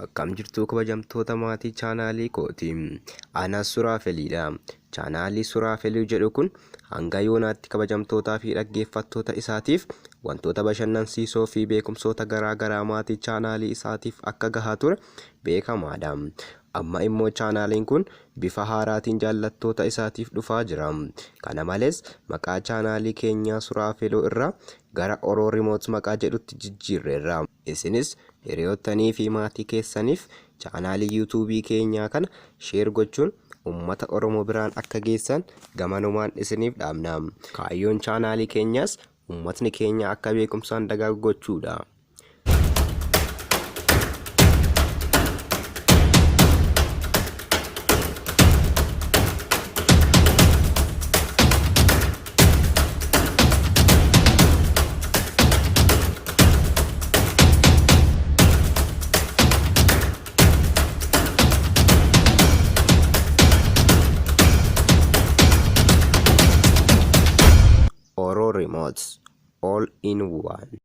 Akkam jirtuu kabajamtoota maatii chaanaalii kooti. Ana Suraafeliidha. Chaanaalii Suraafelii jedhu kun hanga yoonaatti kabajamtootaa fi dhaggeeffattoota isaatiif wantoota bashannansiisoo fi beekumsoota garaa garaa maatii chaanaalii isaatiif akka gahaa ture beekamaadha. Amma immoo chaanaaliin kun bifa haaraatiin jaallattoota isaatiif dhufaa jira. Kana malees maqaa chaanaalii keenyaa Suraafeloo irraa gara Oro Remote maqaa jedhutti jijjiirreerra. Isinis hiriyoottanii fi maatii keessaniif chaanaalii YouTube keenyaa kana share gochuun ummata Oromoo biraan akka geessan gamanumaan isiniif dhaamna. Kaayyoon chaanaalii keenyaas ummatni keenya akka beekumsaan dagaagu gochuudha. Oro Remote All in One.